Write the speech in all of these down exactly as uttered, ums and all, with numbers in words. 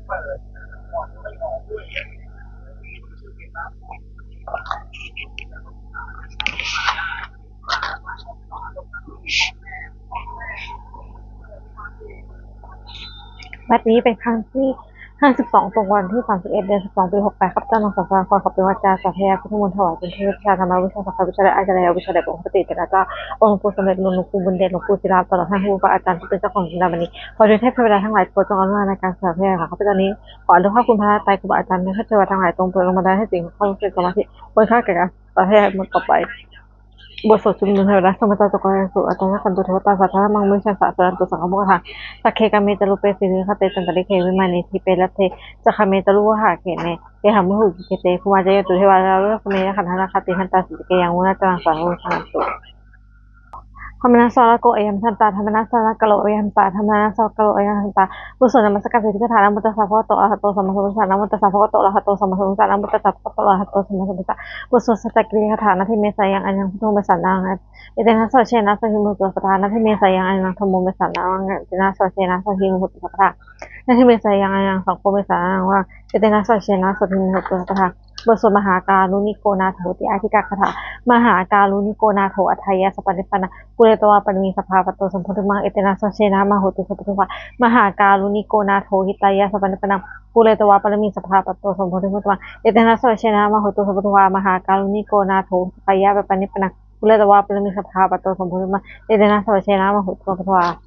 บัดนี้เป็นครั้งที่ ห้าสิบสอง ตรงวันที่ สามสิบเอ็ด เดือน สิบสอง ปี หกแปด ข้าพเจ้านางสาวสาครขอเป็นวาจาสาธยายพุทธมนต์ถวายเป็นเทพวิชาธรรมวิชาสังควิชาและอาจารย์วิชาแด่องค์พระเถรเจ้า องค์หลวงปู่สมเด็จ หลวงปู่บุญเดช หลวงปู่ศิลา ตลอดทั้งครูบาอาจารย์ที่เป็นเจ้าของจินดามณี ขอเดชเทพเทวดาทั้งหลายโปรดจงอนุโมทนาการสาธยายของข้าพเจ้านี้ ขออนุภาพคุณพระรัตนตรัย ครูบาอาจารย์ เทพเทวดาทั้งหลายจงโปรดลงมาได้ให้สิ่งของข้าพเจ้าสมาธิ บนข้าแก่การสาธยายมนต์ต่อไป บทสวดชุมนุมเทวดา Sammajjhayo cakkavāḷo atthaladdhasanto devatā saddamaṃ visuddhacaraṇaṃ suṇantu saggamokkhadaṃ. Sagge kāme ca rūpe girisikharataṭe cantalikkhe vimāne dīpe raṭṭhe ca gāme taruvanagahane gehavatthumhi khette bhummā cāyantu devā jalathalavisame yakkhagandhabbanāgā tiṭṭhantā santike yaṃ munivaravacanaṃ sādhavo me suṇantu. Dhammassavanakālo ayam bhadantā. Dhammassavanakālo ayam bhadantā. Dhammassavanakālo ayam bhadantā. บทสวดนมัสการสิทธิคาถา Namo tassa bhagavato arahato sammāsambuddhassa. Namo tassa bhagavato arahato sammāsambuddhassa. Namo tassa bhagavato arahato sammāsambuddhassa. บทสวดสัจจกิริยาคาถา Natthi me sāyaṃ aññaṃ buddho me saraṇaṃ gacchāmi. Etena saccavajjena sotthi me hotu sabbadā. Natthi me sāyaṃ aññaṃ dhammo me saraṇaṃ varaṃ. Etena saccavajjena sotthi me hotu sabbadā. Natthi me sāyaṃ aññaṃ saṅgho me saraṇaṃ varaṃ. Etena saccavajjena sotthi me hotu sabbadā. บทสวดมหาการุณิโกนาโถติอาทิกาคาถา Mahākāruṇiko nātho atthāya sabbapāṇinaṃ pūretvā pāramī sabbā patto sambodhimuttamaṃ. Etena saccavajjena mā hontu sabbupaddavā. Mahākāruṇiko nātho hitāya sabbapāṇinaṃ pūretvā pāramī sabbā patto sambodhimuttamaṃ. Etena saccavajjena mā hontu sabbupaddavā. Mahākāruṇiko nātho sukhāya sabbapāṇinaṃ pūretvā pāramī sabbā patto sambodhimuttamaṃ. Etena saccavajjena mā hontu sabbupaddavā.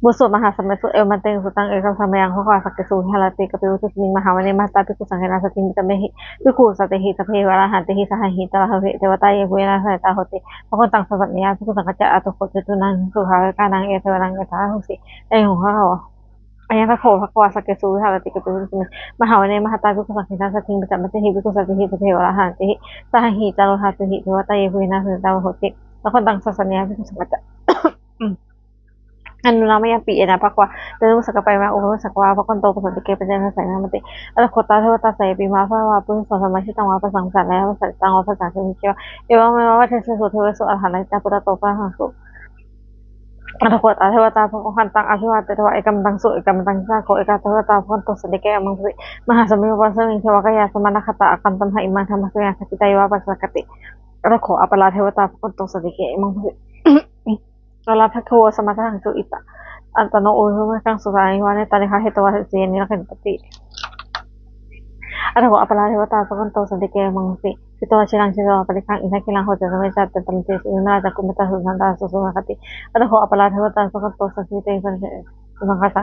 บทสวดมหาสมัยสูตร Evaṃ bhanteti sutaṃ. Ekaṃ samayaṃ bhagavā sakkesu viharati kapilavatthusmiṃ mahāvane mahatā bhikkhusaṅghena saddhiṃ pañcamattehi bhikkhusatehi sabbehi arahantehi dasahi ca mahāpurisāsabhā devatā yebhuyyena samāhitā honti bhagavato sāvakasaṅghassa. Atha kho catunnaṃ suddhāvāsakānaṃ devānaṃ etadahosi: Ayaṃ kho Ayaṃ kho bhagavā sakkesu viharati kapilavatthusmiṃ mahāvane mahatā bhikkhusaṅghena saddhiṃ pañcamattehi bhikkhusatehi sabbehi arahantehi dasahi ca mahāpurisāsabhā devatā yebhuyyena samāhitā honti bhagavato sāvakasaṅghassa. Anuttaraṃ mayampi etena bhagavā devānussakappamānā upapuzzhasitvā bhagavato paccassosuṃ. Te ca ātappamakaruṃ āmantesi. Atha kho tā devatā seyyathīdevā bhagavā purimaṃ dhammaṃ desitaṃ vā appaṭivattā sādhavo sakkesu devesu te abhivadetvā āgatāha. Evaṃ me vā bhaddekarattā devatā purato pāturahaṃsu. Atha kho tā devatā bhagavantaṃ abhivādetvā ekamantaṃ santike ekamantaṃ disā. Atha kho ekā devatā bhagavato santike āgaṃ pazzi. Mahāsamayo pavanasmiṃ devakāyā samāgatā āgatamha imaṃ dhammasamayaṃ dakkhitāyeva paccavekkhitvāna. Atha kho aparā devatā bhagavato santike āgaṃ pazzi. Kālā bhikkhavo samādahaṃsu attano oḷārikaṃ sukhākaṃsu. Yānīdha netāni gahetvā saṅghāni rakkhanti. Atha kho aparā devatā bhagavato santike āgaṃ pazzi. Chetvā khīlaṃ chetvā palighaṃ indakhīlaṃ sudesivīraṃ. Te caranti vimāne vāsavanessuddhasmuddhānaṃ sukhākaṃsu. Atha kho aparā devatā bhagavato santike āgaṃ pazzi. Saṅghassa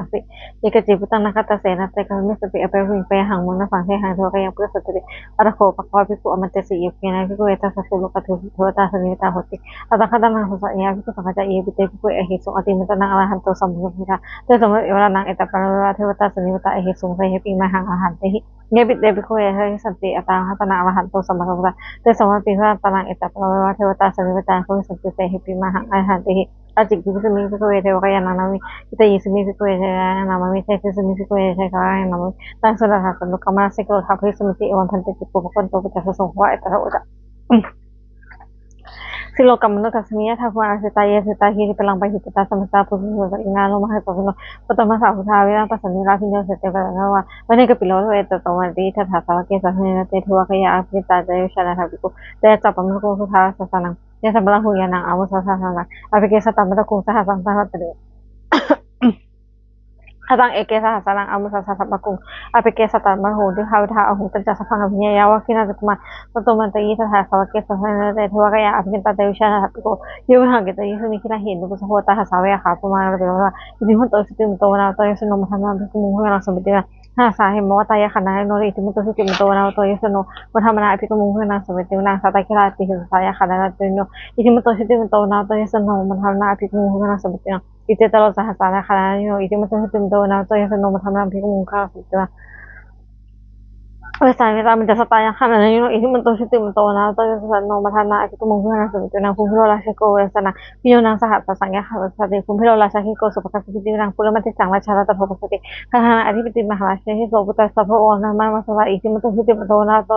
ye keci puttānaṃ āgatāse nātha te kāpilasmiṃ pāyāsā bhikkhavo pāyāsajātimakkhāsi. Atha kho bhagavā bhikkhū āmantesi: Yebhuyyena bhikkhave dasasu lokadhātūsu devatā sannipatitā honti tathāgataṃ dassanāya bhikkhusaṅghañca. Yepi te bhikkhave ahesuṃ ātappamakaruṃ arahanto sammāsambuddhassa, tesampāturahu vārānaṃ etaparamāyeva devatā sannipatitā ahesuṃ. Tehi vihāraṃ āgañchanti. Yepi te bhikkhave aṭṭhaṃsu devatānaṃ āgatānaṃ arahanto sammāsambuddhassa, tesampāturahu vārānaṃ etaparamāyeva devatā sannipatitā bhavissanti. Tehi vihāraṃ āgañchanti. Ācikkhasmiṃ bhikkhave devakāyānaṃ nāmāni. Kittayissasmiṃ bhikkhave devakāyānaṃ nāmāni. Desissasmiṃ bhikkhave devakāyānaṃ nāmāni. Taṃ suṇātha sādhukaṃ manasikarotha bhāsissāmīti. Evaṃ bhanteti kho bhagavato paccassosuṃ. Bhagavā etadavoca: Silokamanukassāmi, yatthabhūtaṃ āsayitā ye sitā, girigabbharaṃ pahitattā, samāhitā puthū sīhāva sallīnā. Lomahaṃsābhisambhuno, muktamaṅgāsabhassamuttā, vītarāmakkhasamānā. Vane kāpilavatthave, tato āmantayi satthā, sāvake sāsane rate. Devakāyā āgatamha te vijānātha bhikkhavo, te ca ātappamakaruṃ sutvā tejasā sāsanaṃ. Yathābalaṃ guṇānaṃ āvuso, sahatthasāsanaṃ, appeke satamaddakkhuṃ, sahassāni tanuṃ sāsanaṃ. Kataṃ eke sahassānaṃ āvuso, sahassāni tanuṃ sāsanaṃ. Appeke satamaddakkhuṃ, dīgharattaṃ bahulaṃ, tañca sabbaṃ abhiññāya, vavakkhitvāna cakkhumā, tato āmantayi satthā, sāvake sāsane rate. Devakāyā āgatamha te vijānātha bhikkhavo, ye vohaṃ kittayissāmi girāhi anupubbaso. Tañca sāvakaṃ sāvakā bhaddamānā te bhaikkhuvā, iddhimanto jutimanto, vaṇṇavanto yasassino, modamānā abhikkāmuṃ, bhikkhūnaṃ samitiṃ vanaṃ. Tañca sāsane mahāvātā yakkhānaṃ, nayo iddhimanto jutimanto, vaṇṇavanto yasassino, modamānā abhikkāmuṃ, bhikkhūnaṃ samitiṃ vanaṃ. Sātāgirā āgirā saha, yakkhānañca yasassino, iddhimanto jutimanto, vaṇṇavanto yasassino, modamānā abhikkāmuṃ, bhikkhūnaṃ samitiṃ vanaṃ. Iccete ca rojā saha, yakkhānañca yasassino, iddhimanto jutimanto, vaṇṇavanto yasassino, modamānā abhikkāmuṃ, bhikkhūnaṃ samitiṃ vanaṃ. Vessāmittā mandasattā, yakkhānañca yasassino, iddhimanto jutimanto, vaṇṇavanto yasassino, modamānā abhikkāmuṃ, bhikkhūnaṃ samitiṃ vanaṃ. Kumbhīro rājagahiko, vessānaṃ bhiyyo naṃ saha, sataṃ yakkhānañca saha. Kumbhīro rājagahiko, sopāga samitiṃ vanaṃ. Purimaṃ disaṃ rājā, ṭhaññānaṃ puttānaṃ pahārādaho, gandhabbānaṃ ādhipati, mahārājā Hiṃsavo. Puttā ca bahavo, indanāmā mahabbalā, iddhimanto jutimanto, vaṇṇavanto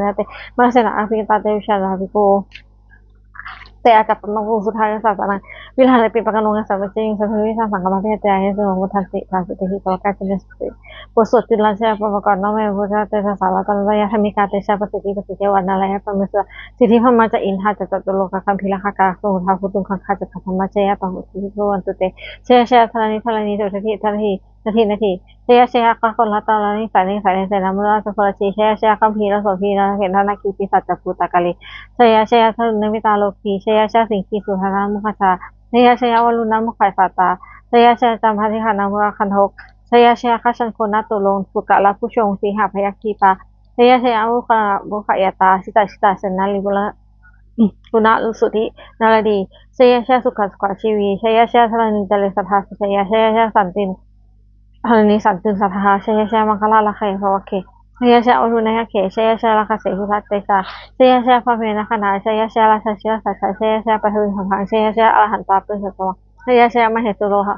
Saṅghaṃ te mārasenā abhikkantā, te vijānātha bhikkhavo. Te ātappamakaruṃ, sutvā buddhassa sāsanaṃ, vihārepi pakataṃ uḷāramaṃ. Sabbītiyo vivajjantu, sabbe vijitasaṅgāmā, bhayātiyā cendehiyaṃ, sukhī vivasantū, sadā hontu sukhitattā. บทสวดจุลชัยปกรณ์ นะโม พุทธาเตชะ สารัตนตรัย ธรรมิกาเตชะ ประสิทธิ ประสิทธิเทวา นารายณ์พรหมเสนา สิทธิพรหมา จะอินทา จะจตุโลกะ คัมภีรคาถา สุโห ทา ภูตุง คังคา จักขัง ธรรมา จายะ ปะหุ สิทธิ บา วันตุ เต ชยะ ชยะ ธรณี ธรณี โส ทัตถิ ทัตถิ ทัตถิ นัตถิ ชยะ ชยะ อักขะ โคณะ ตาราณิ สานิ สานิ เสนา มุรา สุโพ ราชี ชยะ ชยะ คัมภีร โสภี นา เขนทะ นาคี ปีศาจ จะ ภูตะ กาลี ชยะ ชยะ ธนุ นมิตา โลคี ชยะ ชยะ สิงคี สุทา นา มุขชา ชยะ ชยะ วรุณ นา มุขสาตา ชยะ ชยะ จัมพา สิงหา นา มุขคันทก ชยะ ชยะ คัชชัน โค นา ตุโลง สุกะ ละ พุชง สีหะ พยัคฆีปา ชยะ ชยะ มุขะ มุขะยาตา สิตะ สิตะ เสนา ลี บุระ กุณะ สุทธิ นารดี ชยะ ชยะ สุขะ สุขะ ชีวี ชยะ ชยะ ธรณี จารี สัทธา ชยะ ชยะ สันติ ธรณี สันติ สัทธา ชยะ ชยะ มังคละ รักเข ภวัคเค ชยะ ชยะ วัตถุ นายัคเค ชยะ ชยะ รักขเส พุทธเตชา ชยะ ชยะ พระเมรุนาคนา ชยะ ชยะ ราชา ชิวสัจจะ ชยะ ชยะ ปัทวิ สัมภะ ชยะ ชยะ อรหันตา ปุริสโตม ชยะ ชยะ มเหสุโร หะ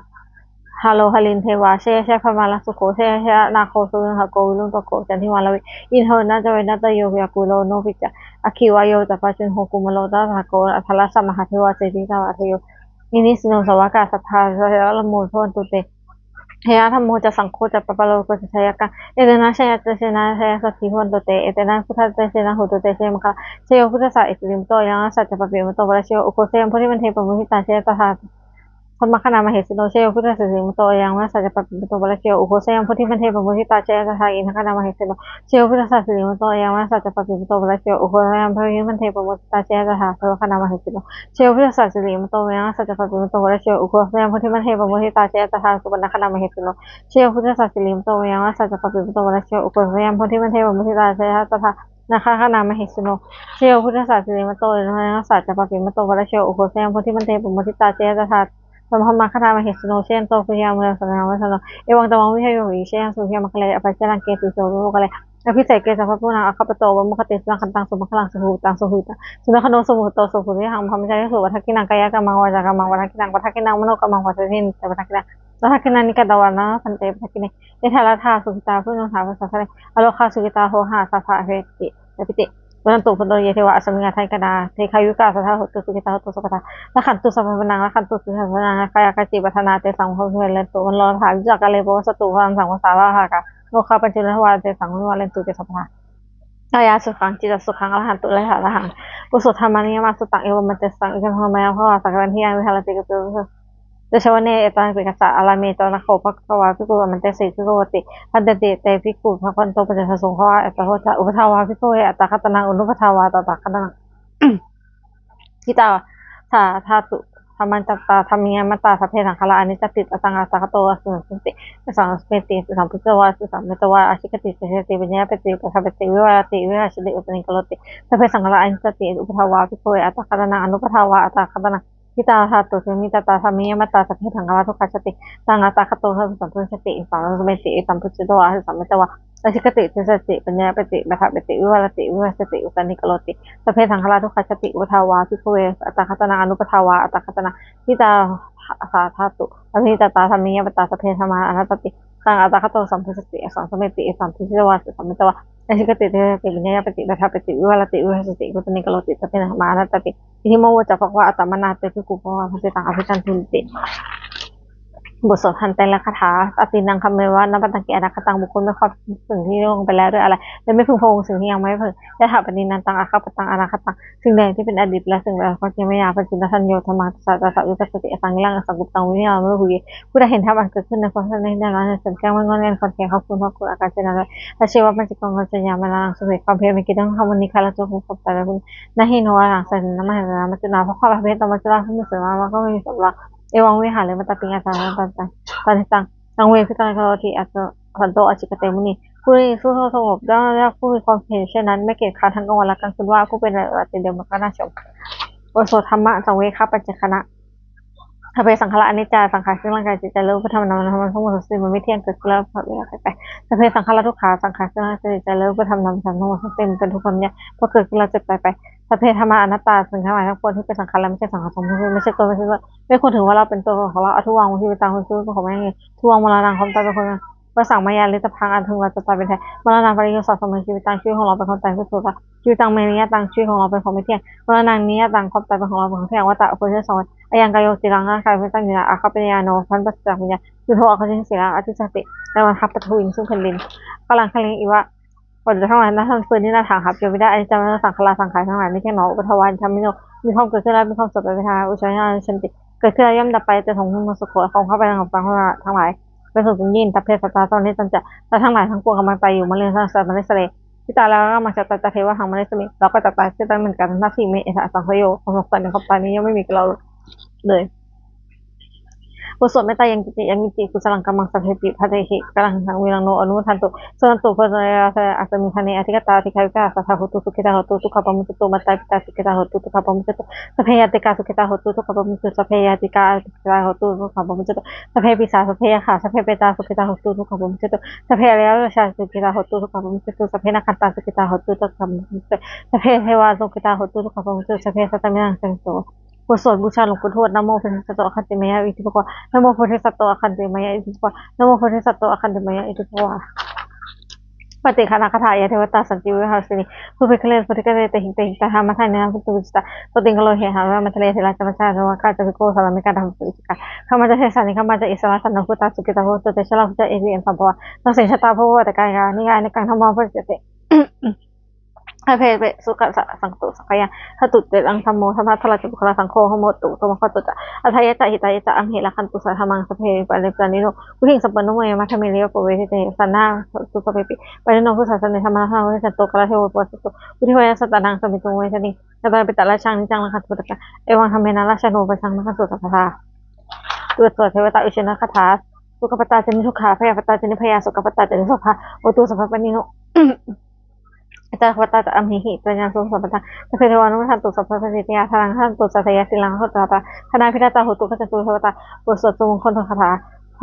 โรหะรินเทวา ชยะ ชยะ พระมาลสุโข ชยะ ชยะ นาโค สุวิณหโก วิรุตตโก จันทิมา ระวิ อินโท นะ จเวนะ ตะโย ยากุโล โนปิจจะ อัคคีวาโย จัปปา จุณโห กุมโมโร ตถาโค อัทธรัสสะ มหาเทวา สิริสา วะเทโย อินิสสิโน สาวากา สัทธา ชยะ ละโม ภะวันตุ เต ชยะ ธัมโม จะ สังโฆ จะ ปะปะโล โก จะ ชยะกัง เอเตนะ ชยะเตชะ นะ ชยะ สักขี ภะวันตุ เต เอเตนะ พุทธะ เตชะ นะ โหนตุ เต ชยะมังคะลัง ชโย พุทธัสสะ อิติปิโส อะระหัง สัมมาสัมพุทธัสสะ จะ ปะปิ มะโต ปะราชโย อุกโข ชยัม โพธิมันเท ปะมุญญิตัง ชยะ ตถา brahmagaṇā mahesino. Jayo buddhassa sirīmato ayaṃ, mārassa ca pāpimato parājayo, ugghosayaṃ bodhimaṇḍe pamoditā, jaya tadā indagaṇā mahesino. Jayo buddhassa sirīmato ayaṃ, mārassa ca pāpimato parājayo, ugghosayaṃ bodhimaṇḍe pamoditā, jaya tadā devagaṇā mahesino. Jayo buddhassa sirīmato ayaṃ, mārassa ca pāpimato parājayo, ugghosayaṃ bodhimaṇḍe pamoditā, jaya tadā supaṇṇagaṇā mahesino. Jayo buddhassa sirīmato ayaṃ, mārassa ca pāpimato parājayo, ugghosayaṃ bodhimaṇḍe pamoditā, jaya tadā nāgagaṇā mahesino. Jayo buddhassa sirīmato ayaṃ, mārassa ca pāpimato parājayo, ugghosayaṃ bodhimaṇḍe pamoditā, jaya tadā brahmagaṇā mahesino. Jayanto bodhiyā mūle sakyānaṃ nandivaḍḍhano, evaṃ tvaṃ viddhā mahiddhikā, jayassu jayamaṅgale, aparājitapallaṅke sīse paṭhavipokkhare, abhiseke sabbabuddhānaṃ aggappatto pamodati. Sukhaṇaṃ sumuhutto ca suyiṭṭhaṃ brahmacārisu, padakkhiṇaṃ brahmacārisu, padakkhiṇaṃ kāyakammaṃ vācākammaṃ padakkhiṇaṃ, padakkhiṇaṃ manokammaṃ paṇidhī te padakkhiṇā, padakkhiṇāni katvāna labhantatthe padakkhiṇe. Ye atthaladdhā sukhitā viruḷhā saha sāvakā saṅghā, arogā sukhitā hotha saha sabbapāṇi. Rodantu bhonto ye devā asmiṃ ṭhāne adhigatā, dīghāyukā sadā hontu, sukhitā hontu sabbadā, rakkhantu sabbapāṇinaṃ, rakkhantu sabbasataṃ, anāyāsā kāyānañca vacānañca, tesaṃ buddhānaṃ vipassantu, bhadrāni te janesutāni, bhayappattidāni ca vimalāni, rogā pāpā ca nivārentu, sabbā rogā vanassatu, te ca vanassatu. Kāyāsukhaṃ cittisukhaṃ arahantu arahaṃ, purusadamma niyāma sutaṃ, evaṃ mantesutaṃ iddhiṃ bhaṇāma he, bhagavā sakyamunī bhikkhū viharati kapilavatthave, jetavane samitā bhikkhu, ānandarāje ca ānandarāje, mahāvī ca mahāvī, āgū vañcanikā saha, bhikkhū samitiṃ te bhaṇanti. Bhadante te bhikkhū bhagavato paccassosuṃ. Bhagavā etadavoca: Uppādā vā bhikkhave tathāgataṃ anuppādā vā tathāgataṃ, ṭhitā sā dhātu, sammajātā dhammaviññātā, sabbe saṅkhārā aniccāti, taṃ atthāgato asaṃhasati, asaṃhasati, asaṃhajāto vā asaṃhajāto vā, ācikkhati deseti paññapeti paṭṭhapeti vivarati vibhajati uttānīkaroti, sabbe saṅkhārā aniccāti. Uppādā vā bhikkhave tathāgataṃ anuppādā vā tathāgataṃ, ṭhitā sā dhātu, sammajātā dhammaviññātā, sabbe saṅkhārā dukkhāti, taṃ atthāgato asaṃhasati, asaṃhasati, asaṃhajāto vā asaṃhajāto vā, ācikkhati deseti paññapeti paṭṭhapeti vivarati vibhajati uttānīkaroti, sabbe saṅkhārā dukkhāti. Uppādā vā bhikkhave tathāgataṃ anuppādā vā tathāgataṃ, ṭhitā sā dhātu, sammajātā dhammaviññātā, sabbe dhammā anattāti, taṃ atthāgato asaṃhasati, asaṃhasati, asaṃhajāto vā asaṃhajāto vā, ācikkhati deseti paññapeti paṭṭhapeti vivarati vibhajati uttānīkaroti, sabbe dhammā anattāti. Idamavoca bhagavā. Attamanā te bhikkhū bhagavato bhāsitaṃ abhinandunti. บทสวดภัณฑ์ไตรลกถา Atītaṃ khatveva na pataṃ ke anāgataṃ. บุคคลไม่พะวงสิ่งที่ล่วงไปแล้วด้วยอาลัย และไม่พึงพะวงสิ่งที่ยังไม่มาถึง Yadatītaṃ aggappataṃ anāgataṃ. สิ่งใดที่เป็นอดีตและสิ่งใดที่ยังไม่มาถึง Paccuppannā saññā dhammā tassa tassa vipassati, asaṃhiraṃ asaṅkuppaṃ vinayaṃ vivadeyyuṃ. ผู้ใดเห็นธรรมอันเกิดขึ้นในความสงบในที่นั้นแล้ว ย่อมแจ่มแจ้งไม่ง่อนแง่นคลอนแคลน ครอบคลุม รอบรู้ อาการเช่นนั้น Asaṃvācamānā saññā maraṇaṃ sūkhaṃ. ความเพียรเป็นกิจต้องทำ วันนี้ใครเราจะพึงพบตายแล้วพรุ่งนี้ Na hi no arahaṃ saraṇamajjhāmi, maccunā bhagavā bhante, taṃ vajirahattham bhikkhūnaṃ samitiṃ vāhāmi. Bhagavā etadavoca: Evaṃ vihārimantā piṇḍapātaṃ, taṃ taṃ taṃ taṃ taṃ taṃ ve bhikkhu sāvakā honti, atha bhikkhavo ācikkhate muni. ผู้ที่มีจิตสงบย่อมได้รับผู้มีความเพียรเช่นนั้น ไม่เกียจคร้านทั้งกลางวันและกลางคืน ว่าผู้เป็นปฏิเดชมันก็น่าชม บทสวดธัมมสังเวคปัจจคณะ Sabbe saṅkhārā aniccā, สังขารคือร่างกายจิตใจและรูปธรรมนามธรรมทั้งหมดทั้งสิ้นมันไม่เที่ยง เกิดขึ้นแล้วดับไป Sabbe saṅkhārā dukkhā, สังขารคือร่างกายจิตใจและรูปธรรมนามธรรมทั้งหมดทั้งสิ้นมันเป็นทุกข์ทนไม่ได้ เพราะเกิดขึ้นแล้วเจ็บตายไป Sabbe dhammā anattā, สิ่งทั้งหลายทั้งปวงที่เป็นสังขารและไม่ใช่สังขารทั้งหมดทั้งสิ้นไม่ใช่ตนไม่ใช่ตัว ไม่ควรถือว่าเราเป็นตัวของเรา Adhuvaṃ jīvitaṃ, เป็นชีวิตเป็นของไม่ยั่งยืน Dhuvaṃ maraṇaṃ, ความตายเป็นของ Vāsaṃ mayā riddhabbaṃ, อันถึงเราจะตายเป็นแท้ Maraṇapariyosānaṃ samvaṃ jīvitaṃ, ชีวิตของเราเป็นของตายเป็นสุข Jīvitaṃ me niyataṃ, ชีวิตของเราเป็นของไม่เที่ยง Maraṇaṃ niyataṃ, ความตายเป็นของเราเป็นของเที่ยง Vata ควรใช้สองวรรค Ayaṃ kāyo aciraṃ, ร่างกายไม่ตั้งอยู่นาน Ākāsapaññāno, ปราศจากวิญญาณ Chuḍḍho ākāse sthitāva tiṭṭhati, ลอยลำธาร Paṭhaviṃ, ซึ่งแผ่นดิน Kalaṃkariṃ iva, ประดุจดังไม้เท้าฟืนที่น่าถาง Happamāyā aniccaṃ, สังขาร สังขารทั้งหลายไม่เที่ยงหนอ Uppādavayadhammino, มีความเกิดขึ้นแล้วมีความเสื่อมไปเป็นธรรมดา Uppajjitvā nirujjhanti, เกิดขึ้นแล้วย่อมดับไป Tato ṭhānaso sukho, ความเข้าไปสงบระงับความทุกข์ทั้งหลาย เป็นสุขอย่างยิ่ง Tapphe santāno nissajja, สัตว์ทั้งหลายทั้งปวงกำลังตายอยู่ Mariṃ saraṇaṃ saraṃ manussaresu, ที่ตายแล้วกำลังจะตาย Tathevāhaṃ marissāmi, เราก็จะตายเช่นนั้นเหมือนกัน Natthi me ettha saṃsayo, ความสงสัยในความตายนี้ย่อมไม่มีแก่เราเลย บทสวดเมตตา Yaṃ kiñci yaṃ kiñci kusalaṃ kammaṃ sabbehi pāṇehi karaṃ, taṃ hitaṃ viya viya no anumodantu, suṇantu bhonto ye devā asmiṃ ṭhāne adhigatā, dīghāyukā sadā hontu, sukhitā hontu, dukkhā pamuñcantu. Mātāpitu sukhitā hontu, dukkhā pamuñcantu. Sabbe ñātikā sukhitā hontu, dukkhā pamuñcantu. Sabbe ñātikā sukhitā hontu, dukkhā pamuñcantu. Sabbe pisā sabbe yakkhā sabbe petā sukhitā hontu, dukkhā pamuñcantu. Sabbe averā munisā sukhitā hontu, dukkhā pamuñcantu. Sabbe nakkhattā sukhitā hontu, dukkhā pamuñcantu. Sabbe devā sukhitā hontu, dukkhā pamuñcantu. Sabbe sattā niyyānikaṃ sukhitā hontu. บทสวดบูชาหลวงปู่ทวด Namo bodhisatto āgantimāya iti bhagavā. Namo bodhisatto āgantimāya iti bhagavā. Namo bodhisatto āgantimāya iti bhagavā. Pattidānagāthā. Yā devatā santi vihārūpasāsane, bhummā khalvena bodhighare tahiṃ tahiṃ, tathā mātā nāma yomāni pūjitā, sotthiṃ karontedha mahāvihāramaṇḍale. Therā ca majjhā navakā ca bhikkhū sārāmikā sahassā upaṭṭhānā, gāmā ca desā nigāmā ca issarā sannayhitvā sukhitā hontu, te jalaṃ buddhā iti yaṃ samabbhava. Taṃ tejasā buddhā bhagavā paccekagāthā, nāma yomāni pūjati. Sabbe sukhassa santu, sabbayaṃ santu, tesaṃ dhammo dhammaddharā ca puggalā, saṅgho hotu sabbamaṅgalaṃ, atthāya ca hitāya ca. Amhe rakkhatu saddhammaṃ, sabbe vipattivedhapanāsavo, vuḍḍhiṃ sampāpuṇeyyāma dhamme ariyappavedite. Sannā bhavantu sabbepi pāṇino buddhasāsane, dhammānaṃ dhammapadesato, kālantare saṃvarituṃ buddhivaraṃ sattānaṃ, samiddho vata saddhiṃ. Yātrā pitāni rājāni, niccaṃ rakkhanti puttakaṃ, evaṃ dhammena rājāno pajaṃ rakkhantu sabbadā. บทสวดเทวตาอุเชนคาถา Dukkhappattā ca niddukkhā, bhayappattā ca nibbhayā, sokappattā ca nissokā, hontu sabbapāṇino. Attāladdhasattamanthī, seyyathāyaṃ sukhī sampadannaṃ, sabbe devānumodantu sabbasampattisiddhiyā. Dānaṃ dadantu saddhāya, sīlaṃ rakkhantu sabbadā, dānapīnā hotha sabbadā, bhāvanābhiratā hontu, gacchantu devatāgatā.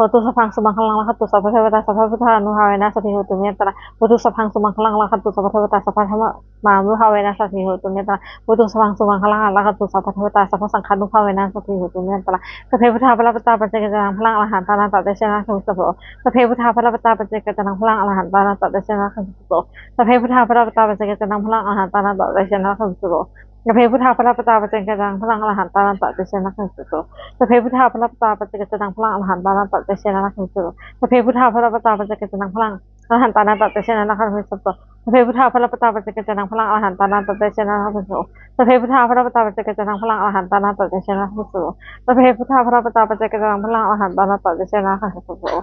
Bhavatu sabbaṃ sumaṅgalaṃ, rakkhantu sabbadevatā, sabbabuddhānubhāvena sotthī hontu me sadā. Bhavatu sabbaṃ sumaṅgalaṃ, rakkhantu sabbadevatā, sabbadhammānubhāvena sotthī hontu me sadā. Bhavatu sabbaṃ sumaṅgalaṃ, rakkhantu sabbadevatā, sabbasaṅghānubhāvena sotthī hontu me sadā. Sabbe buddhā balappattā, paccekānañca balaṃ, arahantānañca tejena rakkhanti sabbaso. Sabbe buddhā balappattā, paccekānañca balaṃ, arahantānañca tejena rakkhanti sabbaso. Sabbe buddhā balappattā, paccekānañca balaṃ, arahantānañca tejena rakkhanti sabbaso. Sabbe buddhā balappattā, paccekānañca balaṃ, arahantānañca tejena rakkhanti sabbaso. Sabbe buddhā balappattā, paccekānañca balaṃ, arahantānañca tejena rakkhanti sabbaso. Sabbe buddhā balappattā, paccekānañca balaṃ, arahantānañca tejena rakkhanti sabbaso. Sabbe buddhā balappattā, paccekānañca balaṃ, arahantānañca tejena rakkhanti sabbaso. Sabbe buddhā balappattā, paccekānañca balaṃ, arahantānañca tejena rakkhanti sabbaso. Sabbe buddhā balappattā, paccekānañca balaṃ, arahantānañca tejena rakkhanti sabbaso.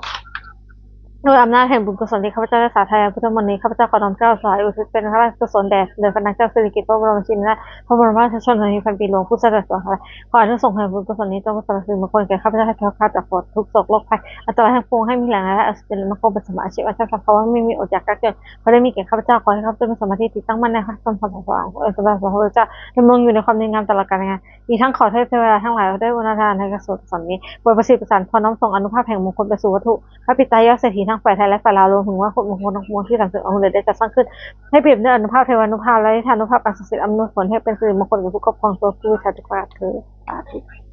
ด้วยอำนาจแห่งบุญกุศลที่ข้าพเจ้าได้สาธยายพุทธมนต์นี้ ข้าพเจ้าขอน้อมเกล้าถวายอุทิศเป็นพระราชกุศลแด่สมเด็จพระนางเจ้าสิริกิติ์ พระบรมราชินีนาถ พระบรมราชชนนีพันปีหลวง ผู้เสด็จสวรรคาลัย ขออานิสงส์แห่งบุญกุศลนี้จงเป็นสรรพสิริมงคลแก่ข้าพเจ้าให้แคล้วคลาดจากทุกข์โศกโรคภัย อันตรายทั้งปวง ให้มีแหล่งรายได้อันสุจริตมั่นคง เป็นสัมมาอาชีพอันชอบธรรม ขอให้ไม่มีอดอยากยากจน ขอได้มีแก่ข้าพเจ้า ขอให้ข้าพเจ้ามีสมาธิที่ตั้งมั่นในพระธรรมคำสอนขององค์สมเด็จพระสัมมาสัมพุทธเจ้า ดำรงอยู่ในความดีงามตลอดกาลนาน มีทั้งขอเทพเทวดาทั้งหลาย ได้อุณาทานในกุศลนี้ โปรดประสิทธิ์ประสาทพร น้อมส่งอานุภาพแห่งมงคลไปสู่วัตถุ พระปิดตายอดเศรษฐีทั้งฝ่ายไทยและฝ่ายลาว รวมถึงวัตถุมงคลทั้งปวงที่สรรเสริญองค์เดชได้จัดสร้างขึ้น ให้เปี่ยมด้วยอานุภาพเทวานุภาพ และฤทธานุภาพอันศักดิ์สิทธิ์ อำนวยผลให้เป็นสิริมงคลแก่ผู้ครอบครอง ตัวผู้บูชาทุกประการเทอญ สาธุ